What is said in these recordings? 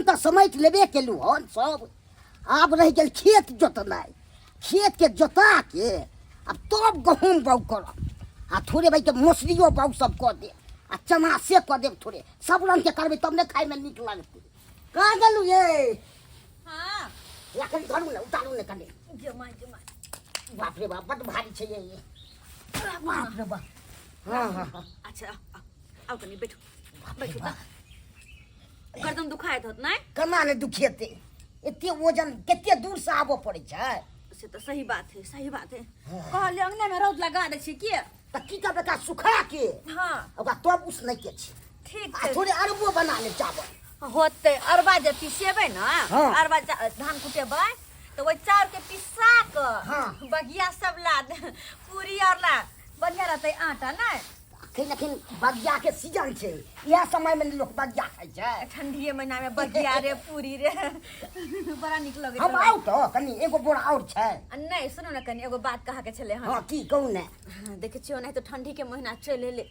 तऽ समेट लेबे केलहुँ हन सब। आब रहि गेल खेत जोतनाइ। खेतके जोता के आब तब गहूँम बाउग करब आ थोड़े भाइके मौसरियो बाउग सब कऽ देब आ चना से कऽ देब। थोड़े सब रङ्गके करबै तब ने खाइमे नीक लगतै। कहाँ गेलहुँ ये? हाँ। या कनि धरू ने, उतारू ने कनि। जमा जमा। बाप रे बाप, बड्ड भारी छै ये। बाप रे बाप। हाँ हाँ हाँ। अच्छा, आउ, आउ कनि बैठू बैठू तऽ। गर्दन दुखाइत होत नहि? केना ने दुखेतै, एते वजन कते दूर से आबऽ पड़ै छै। से तऽ सही बात है, सही बात है। कहलियै अंगने में रौद लगा दै छी की। तऽ की करबै, एकरा सुखा के हाँ ओकरा तब उसनै के छै। ठीक आ छै। थोड़े अरबो बना लेब चावल। होतै अरबा जे पिसेबै ने। हाँ। अरबा धान कुटेबै तऽ ओहि चाउर के पिसा कऽ हाँ। बगिया सब ला पूरी आर ला बढ़िया रहतै आटा नहि? अखन अखन बगिया के सीजन छै, इएह समय में लोक बगिया खाइ छै। ठंडीए महीना में बगिया रे पूरी रे बड़ा नीक लगैत हम रहै। आउ तऽ कनि एगो बोरा आओर छै। आ नहि, सुनू ने, कनि एगो बात कहऽ के छलै हन। हँ, की कहू ने। हाँ, देखै छियै ओनाहितो ठंडी के महीना चलि एलै,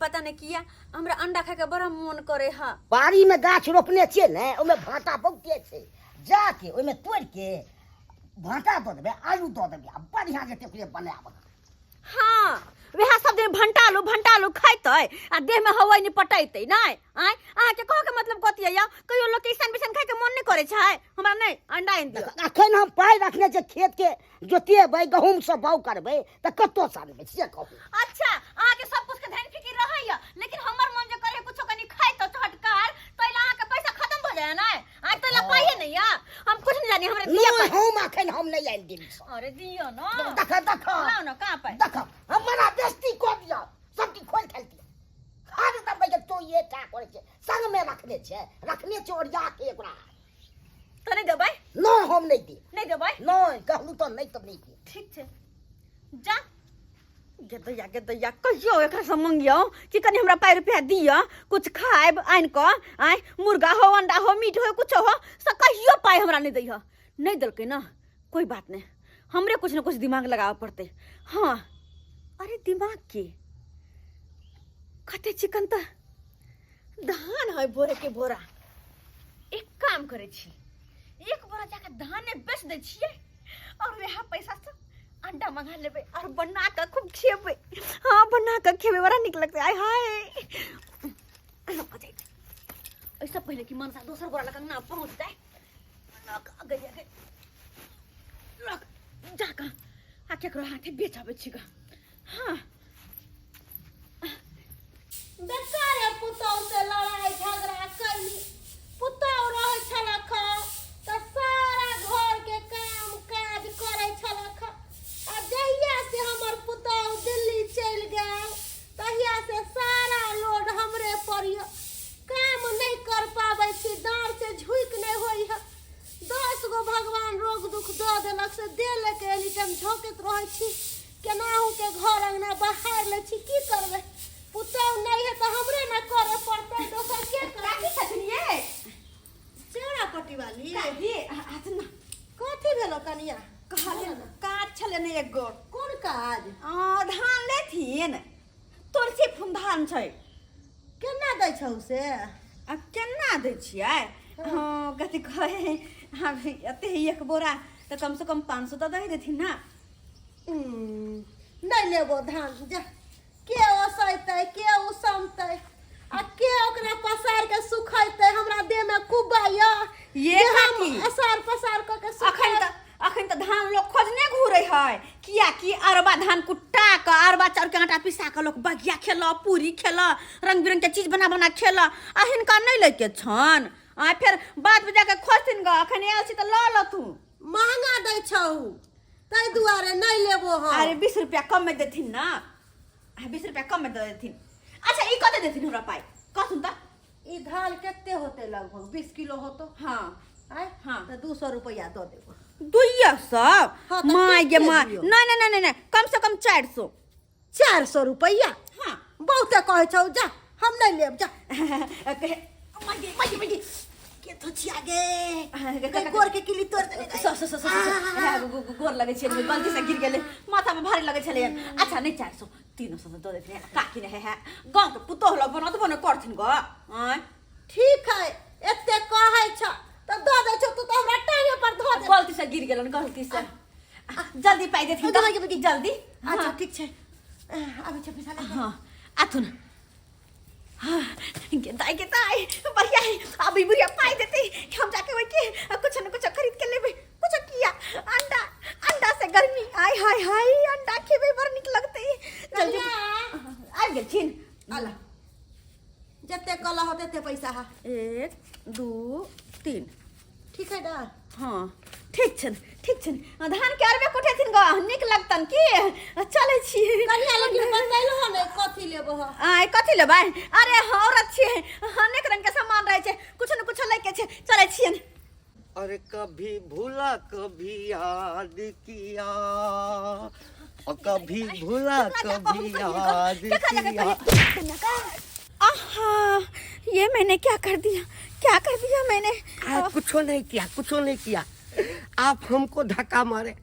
पता नहि किया हमरा अंडा खायके बड़ा मोन करे है। बाड़ी में गाछ रोपने छियै ने, ओहिमे भाँटा बहुते छै, जाके ओहिमे तोड़ि के भाँटा दऽ देबै, आलू दऽ देबै आ बढ़िआँ जेतै ओकरे बनायब। हाँ, वएह सब दिन भंटालू भंटालू खैतै आ देह में हवा नहि पटैतै। नहि आँय, अहाँके कहऽ के मतलब कथी है? कहियो लोक के ईसन बिसन खायके मन नहि करै छै? हमरा नहि अंडा आनि दिअ। अखन हम पाइ रखने छै, खेत के जोतेबै, गहूँम सब बाउ करबै तऽ कतऽ से आनबै से कहू। अच्छा, अहाँके सब कुछ के धन फिकिर रहैया, लेकिन हमर मन जे करे कुछो कनि खाइ तऽ चटकार तैला अहाँके पैसा खत्म भऽ जाए ने? आइ तैला पाइए नहीं या हम कुछ नहीं जानी, हमरा दिअ नहि पाइ। हम अखन हम नहि आनि देब सब। अरे दिअ न। देख देख। लाउ न, कहाँ पाइ? देख, हमरा बेइज्जती कऽ दिअ, सब चीज खोलि खालि दिअ। हर दम बैठ तो ये का करै छै, संग में रखने छै, रखने छै ओरिया के ओकरा। तऽ नहि देबै? नहि, हम नहि देब। नहि देबै? नहि, कहलहुँ तऽ नहि, तऽ नहि देब। ठीक छै, जा। गे दैया, गे दैया, कहियो एकरा से मंगियौ कि कनि हमरा पाइ रुपया दिअ, कुछ खायब आनि कऽ। आँय, मुर्गा हो, अंडा हो, मीट हो, कुछो हो, से कहियो पाइ हमरा नहि दैह। नहि देलकै ने, कोई बात नहि, हमरे कुछ ने कुछ दिमाग लगाबऽ पड़तै। हाँ, अरे दिमाग की कते चिकन तऽ धान है, बोरे के बोरा। एक काम करै छी, एक बोरा जाके धाने बेच दै छियै और वएह पैसा से अंडा मंगा लेबै और बना कऽ खूब खेबै। हाँ, बना कऽ खेबै, बड़ा नीक लगतै। आय हाय, लऽ कऽ जाइ छी। एहिसँ पहिले कि मनसा दोसर गोरा लग अंगना पहुँच जाय, लऽ कऽ गैया गे, लऽ कऽ जा कऽ आ केकरो हाथे बेच अबै छी गऽ। हाँ। बेकारे पुतहु से लड़ाई झगड़ा कैली। पुतहु रहै छलक तऽ सारा घर के काम काज करै छलक, आ जहिया से हमर पुतहु दिल्ली चलि गेल तहिया से सारा लोड हमरे पर यऽ। काम नहि कर पाबै छी, डाँड़ से झुकि नहि होइ है। 10 गो भगवान रोग दुख दऽ देलक, से देह लऽ एनी टाइम झोंकैत रहै छी। केनाहु के घर अंगना बहार लै छी। की करबै, पुतहु नहि है तऽ हमरे ने करे पड़तै, दोसर के काकी करतै? छथिन ये। चेड़ा पट्टी वाली। काकी, आथुन ना। कथी भेलो कनिया? कहलियै काज छलै ने एगो। कोन काज? आ, धान लेथिन, तुलसी फूल धान छै। केना दै छौ से? आ केना दै छियै? हाँ, कथी कहै, हाँ, एते एक बोरा तऽ कम से कम 500 तऽ दऽ देथिन ना। नहि लेबो धान, जा। के ओसैतै, के उसनतै आ के ओकरा पसार के सुखैतै? हमरा देह में कुब्बा यऽ ये जे हम काकी। असार पसार कऽ के अखन सुखायब? तऽ अखन तऽ धान लोक खोजने घूरे है, कियाकि अरबा धान कुट्टा कऽ अरबा चाउर के आटा पिसा कऽ लोक बगिया खेलक, पूरी खेलक, रंग बिरंग के चीज बना बना खेलक, आ हिनका नहि लैके छन। आ फेर बाद में जाके खोजथिन ग। अखन आयल छी तऽ लऽ लथु। महंगा दै छौ, ताहि दुआरे नहि लेबो हम। अरे, 20 रुपया कम में देथिन ना? आ, 20 रुपया कम में दऽ देथिन। अच्छा, ई कते देथिन हमरा पाइ, कहथुन तऽ। ई धान कते होतै? लगभग 20 किलो होतो। हाँ। आय? हाँ। तऽ 200 रुपया दऽ देबो। 200? हाँ, तऽ माय गे कते माय। दियौ? नहीं नहीं नहीं नहीं, कम से कम 400। 400 रुपया? हाँ। बहुते कहै छौ, जा, हम नहि लेब, जा। कहे माय गे, माय गे, माय गे, के थोचिया गे, कहीं गोर के किली तोड़ देने। सो सो सो सो सो, गोर लगै छै, गलती से गिर गेलै, माथा में भारी लगै छलै। अच्छा, नहीं 400, 300 दऽ देथिन। काकी नहीं है, गाँव के पुतोह लग बना देबो ने करथिन ग। आँय? ठीक है, एते कहै छ। से गिर गेलन गलती से। जल्दी पाइ देथिन तऽ जल्दी। अच्छा ठीक छै, आबै छै पैसा लऽ। हाँ आथुन। हाँ गेदाई गेदाई बढ़िया है। अभी बुढ़िया पाई देते हम जाके वही के कुछ न कुछ खरीद के लेबे। कुछ किया अंडा, अंडा से गर्मी आय हाय हाय, अंडा खेबे बड़ निक लगते। जल्दी आबि गेलखिन। अला जते कल हो तेते पैसा हा। 1 2 3 ठीक है ना? हाँ ठीक छन, ठीक छन। धान के अरबे कोठेथिन ग, निक लगतन की? चलै छी। कनिया लेकिन बतैलो हो ने कथी लेबो हो? आय कथी लेबै? अरे हाँ औरत छियै, अनेक रंग के सामान रहै छै, कुछ न कुछ लै के छै। चलै छियन। अरे कभी भूला कभी याद किया, और कभी भूला कभी याद किया। आहा ये मैंने क्या कर दिया, क्या कर दिया मैंने? कुछो नहीं किया, कुछो नहीं किया। आप हमको धक्का मारे,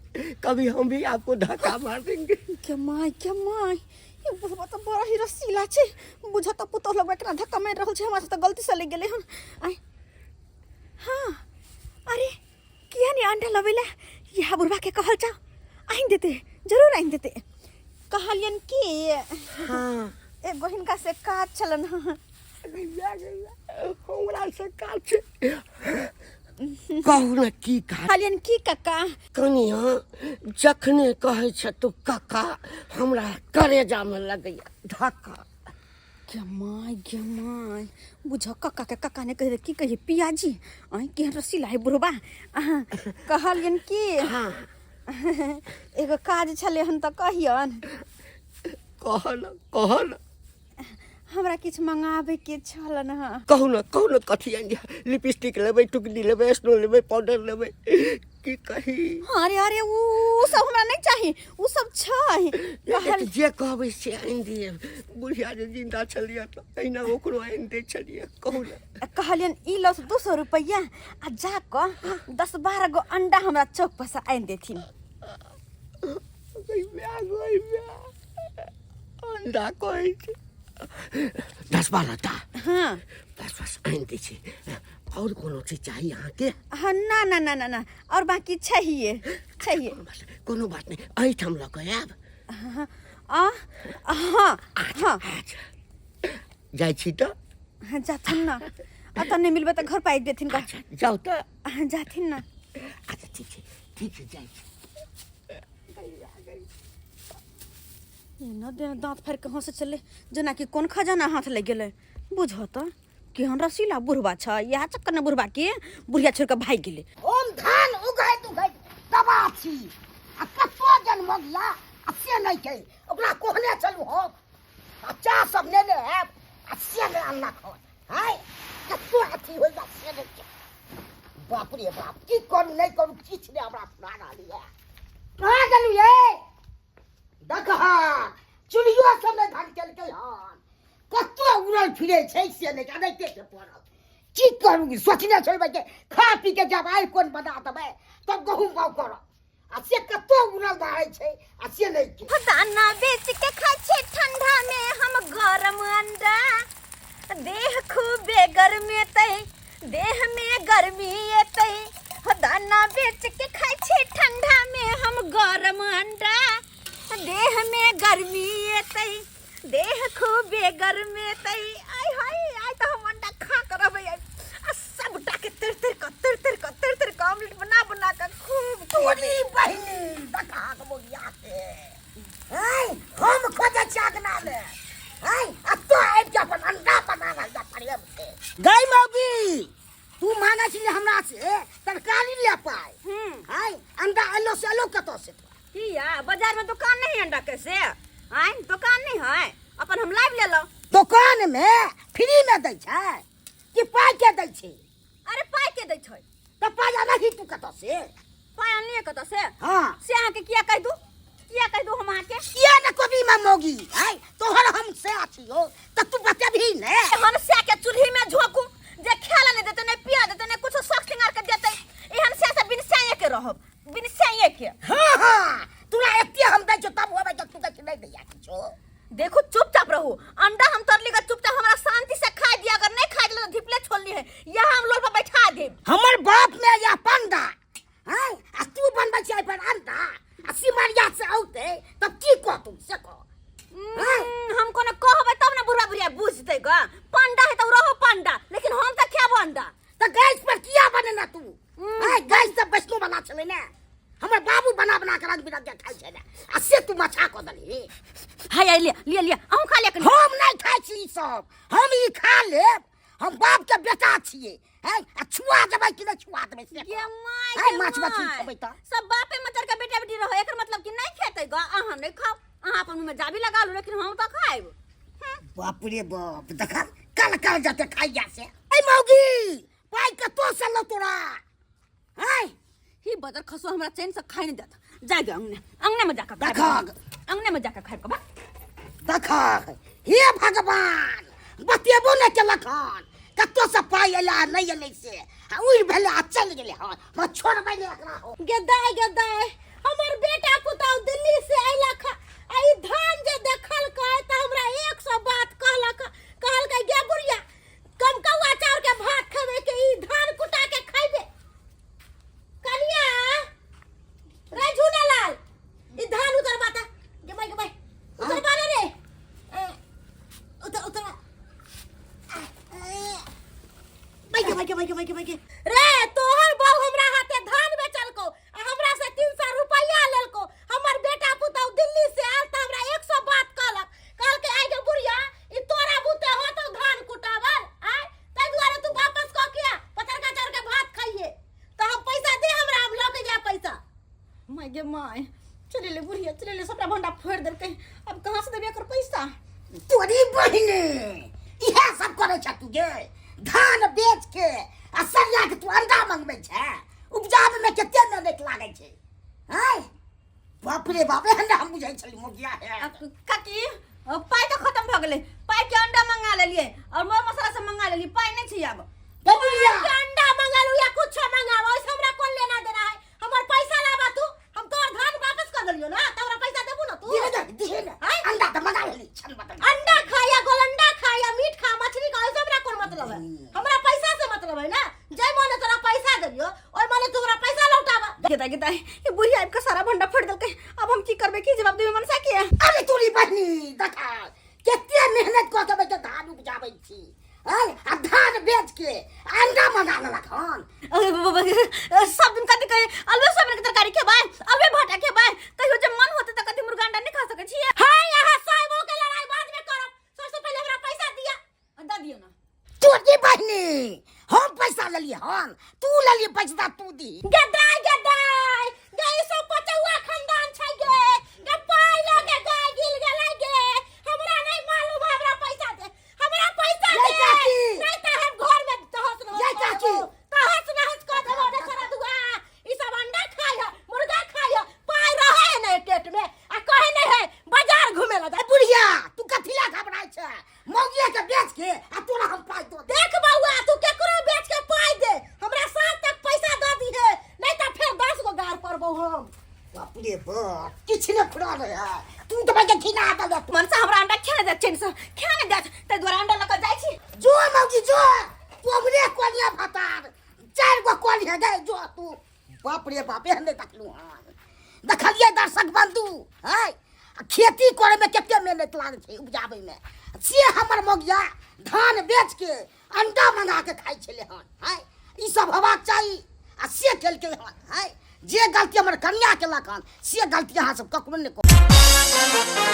कभी हम भी आपको धक्का मार देंगे। क्या my, क्या my, ये बुढ़वा तो बड़ा ही रसीला छे। बुझा तो पुतोह लगबे केना धक्का मारि रहल छे, हमरा से तो गलती से लग गेलै हन। आय हाँ अरे किया नहीं अंडा लबैला? यह बुढ़वा के कहल जाओ आइन देते, जरूर आइन देते। कहलियन कि हाँ एगो हिनका से काज छलन। हाँ हमरा से काज छै, कहू ने की काज? कहलियन की कक्का? कनिया जखने कहै छ तू कक्का, हमरा करेजा में लगैया धक्का। गे my, गे my, बुझ कक्का के कक्का ने कहि की कहिए पियाजी? आइ केहन रसीला है बुढ़बा। कहलियन की हाँ एगो काज छलै हन तऽ कहियन। कह न, कह न। हमरा किछु मंगाबै के छलन। हाँ कहू न, कहू न कथी आनि दिअ? लिपस्टिक लेबै, टुकनी लेबै, स्नो लेबै, पाउडर लेबै, की कही? अरे अरे उ सब हमरा नहीं चाही, उ सब छै। कहल जे कहबै से आनि दिअ। बुढ़िया जे जिंदा छलियै तऽ एहिना ओकरो आनि दै छलियै। कहू न। कहलियन ई लऽ 200 रुपैआ आ जाकऽ 10-12 गो अंडा हमरा चौक पर से आनि देथिन। अंडा कहै छै 10-12 टा? हाँ बस बस आनि दै छी। और कोनो चीज चाही अहाँके? हाँ ना ना ना ना ना, और बाकी चाहिए चाहिए। कोनो बात नहीं, एहिठाम लऽ कऽ आयब। हाँ हाँ हाँ अच्छा जाइ छी तऽ? हाँ जाथिन ना, अतऽ नहीं मिलबै तऽ घर पर आबि देथिन। अच्छा जाउ तऽ। हाँ जाथिन ना। अच्छा ठीक छै, ठीक छै जाइ छी। एना देना दाँत फाड़ि कऽ हँसै छलै जेनाकि कोन खजाना हाथ लागि गेलै। बुझऽ तऽ केहन रसीला बुढ़बा छै, इएह चक्कर ने बुढ़बा के बुढ़िया छोड़ि कऽ भागि गेलै। हम धान उगैत उगैत तबाह छी आ कतौ जन्म गिया आ से नहीं छै, ओकरा कहने छलहुँ हम आ चाह सब नेने आयब आ से नहि अनलक हन। हाय कतौ अथी होइ बा से नहि छै। बाप रे बाप, की करू नहीं करू किछु नहि हमरा सुना रहल यऽ। कहाँ गेलहुँ ये? देखह चुल्हियो सब नहि धान केलकै हन, कतौ उड़ल फिरै छै से नहि अनैते छै पड़ल। की करू सोचने छलबै जे खा पी के जब आइ कोन बना देबै तब गहूँम बाउ करब, आ से कतौ उड़ल दहाइ छै आ से नहि के। दाना बेच के खाइ छै ठंडा में हम गरम अंडा, देह खूबे गरमेतै, देह में गर्मी एतै। दाना बेच के खाइ छै ठंडा में हम गरम अंडा, देह में गर्मी एतै, देह खूबे गरमेतै। आय हाय आय तऽ हम अंडा खा कऽ रहबै आइ। आ सबटा के तर तर कऽ तर तर कऽ तर तर कऽ ऑमलेट बना बना कऽ खूब तोरी बहिनी देखा के बोगिया के। आय हम खोजै छी अगना में। आय आ तो आबि के अपन अंडा बना रहल जा प्रेम से। गै मौगी तू मांगै छी हमरा से तरकारी ले पाय। आय अंडा एलो से एलो कतौ से? किया बाजार में दुकान नहीं अंडा के से? आय दुकान नहीं है, अपन हम लाइव ले लो। दुकान में फ्री में दै छै कि पाइ के दै छै? अरे पाइ के दै छै। तऽ पाइ अनही तू कतौ से? पाइ अनलियै कतौ से? हाँ। से अहाँके किया कहि दू, किया कहि दू हम अहाँके? किया ने कभी में मौगी आय तोहर हम से अछियो तऽ तू बतेबही ने। हम से के चूल्ही में झोंकू जे खाय ला नहीं देते, नहीं पिया देते, नहीं कुछ शौक श्रृंगार के देते, एहन से से बिन सैये के रहब, बिन सैये के। हाँ हाँ तोरा एते हम दै छियौ तब होबै तऽ तू कहै छी नहीं दैया किछो। देखो चुपचाप रहू, अंडा हम तरली का चुपचाप हमरा शांति से खाए दिया, अगर नहीं खाए दिला तो धिपले छोड़ली है, यहाँ हम लोग पर बैठा देब। हमर बाप में या पंडा हैं आ तू तऽ गैस पर किया बनेला तू? आय गैस तऽ वैष्णो बना छलै ने, हमर बाबू बना बना के रंग बिरंग के खाइ छलै, आ से तू मछा कऽ देलही। हाय हाय, लिअ लिअ लिअ, अहूँ खा लिअ कनी। हम नहि खाइ छी ई सब, हम ई खा लेब, हम बाप के बेटा छियै। हैं, आ छुआ देबै कि नहि छुआ देबै से गे my, हैं, गे माछ मछली my. खेबै तऽ। सब बापे मतर के बेटा बेटी रहो, एकर मतलब कि नहीं खेतै ग? अहाँ नहीं खाओ, अहाँ अपन मुँह में जाबी लगा लू, लेकिन हम तऽ खाएब। बाप रे बाप, देख कल कल जते खाइया से। ऐ मौगी, पाइ कतौ से लौ तोरा? हैं, ही बदर खसो हमरा चैन से खाइ नहीं देत। जाय दे अंगने, अंगने में जाकर देख। अंगने में जाकर खाइब बा। देख, हे भगवान, बतेबो नहि केलक हन कतौ से पाइ एलै आ नहि एलै से, आ उड़ि भेलै आ चलि गेलै हन। हम छोड़बै नहि एकरा हो। गे दाय, गे दाय, हमर बेटा पुतहु दिल्ली से अयलक आ ई धान जे देखलकै तऽ हमरा 100 बात कहलक। कहलकै, गे बुढ़िया, कमकौआ चाउर के भात खेबै के ई धान कुटा के खैबे? कनिया रे, झूनालाल, ई धान उतरबा त गे माई, गे माई, उतरबा ने रे। ए, उतर उतर माई गे, माई गे, माई गे, माई गे, माई गे रे, तोहर बहू हमरा हाथे धान बेचलको आ हमरा से 300 रुपया लेलको। हमर बेटा पुतहु दिल्ली से आयल तऽ हमरा 100 बात कहलक। कहलकै, आइ गे बुढ़िया, ई तोरा बुते होतौ धान कुटावल? आय, ताहि दुआरे तू वापस कऽ के आ, पतरका चाउर के भात खाइए तऽ हम पैसा दे हमरा, हम लऽ के जाय पैसा। My गे my, चले ले बुढ़िया, चले ले, सबटा भंडा फोड़ि देलकै। अब कहाँ से देबै एकर पैसा? तोरी बहिने, इएह सब करै छ तू गे? धान बेच के आ सरिया के तू अंडा मंगबै छै? उपजाबे में कते मेहनत लागै छै। आय बाप रे बाप, एहन हम बुझै छली मोगिया है। आ, काकी, पाइ तऽ खतम भऽ गेलै। पाइ के अंडा मंगा लेलियै और मर मसाला सब मंगा लेलियै, पाइ नहि छै आब। गे बुढ़िया, के अंडा मंगालू या कुछो मंगाओ, ओइसे हमरा कोन लेना देना है? हमर पैसा लाबा तू। हम तोहर धान वापस कर देलियो ना, त हमरा पैसा देबू ना तू? दिहे ने, दिहे ने। आय? अंडा तऽ मंगा लेली छन बदल। अंडा खा या गोलंडा खा या मीट खा, मछली खा, ओइसे हमरा कोन मतलब है? हमरा पैसा से मतलब है ना। जै मने तोरा पैसा देलियो, ओइ मने तू हमरा पैसा लौटाबा। गेदा गेदा, ये बुढ़िया आबि कऽ सारा भंडा फोड़ि देलकै। आब हम की करबै, की जवाब देबै मनसा के? अरे तोरी बहिनी, देखा कते मेहनत कऽ के बेटा धान उपजाबै छी। आय, आ धान बेच के अंडा मंगा लेलक हन। अरे सब दिन कथी कहे, आलू सोयाबीन के तरकारी खेबै, आलू भाटा खेबै, कहियो जब मन होतै तऽ कथी मुर्गा अंडा नहि खा सकै छियै? हाय, अहाँ साहेबो के लड़ाई बाद में करब, सबसे पहले हमरा पैसा दिया। दऽ दियौ ना। तोरी बहिनी, हम पैसा लेलियै हन, तू लेलियै पैसा, तू दी। गे दाय, गे दाय, गे ई सब पचौआ खानदान छै गे। गे पाइ लऽ के गाय गिल गेलै गे। हमरा नहि मालूम, हमरा पैसा दे, हमरा पैसा यै दे। काकी। नहीं तऽ हम घर में तहस नहस यै कऽ काकी। देबौ, तहस नहस कऽ देबौ रे सरदुआ। ई सब अंडा खाइ है, मुर्गा खाइ है, पाइ रहै है नहि पेट में आ कहै नहि है बाजार घुमे ला ए बुढ़िया, तू कथी ला घबराइ छै? मौगिया के बेच के आ तोरा हम पाइ दऽ देब। देख बौआ, तू केकरो बेच के पाइ दे, हमरा साँझ तक पैसा दऽ दिहे, नहीं तऽ फेर 10 गो गार पड़बौ हम। बाप रे बाप, किछु नहि फुरा रहे है, तू तऽ भाई घिना देलक। मनसा हमरा अंडा खेने देत, चैन से खेने देत, ताहि दुआरे अंडा लऽ कऽ जाइ छी। जो मौगी जो, तू हमरे कोलिया भतार 4 गो कोलिया गए, जो तू। बाप रे बाप, एहन नहि देखलहुँ हन। देखलियै दर्शक बंधु, है आ खेती करे में कते मेहनत लागै छै उपजाबै में, से हमर मौगिया धान बेच के अंडा मंगा के खाइ छलै हन। है ई सब होबाक चाही, आ से केलकै हन। है जे गलती हमर कनिया केलक हन, से गलती अहाँ सब ककरो नहि करू।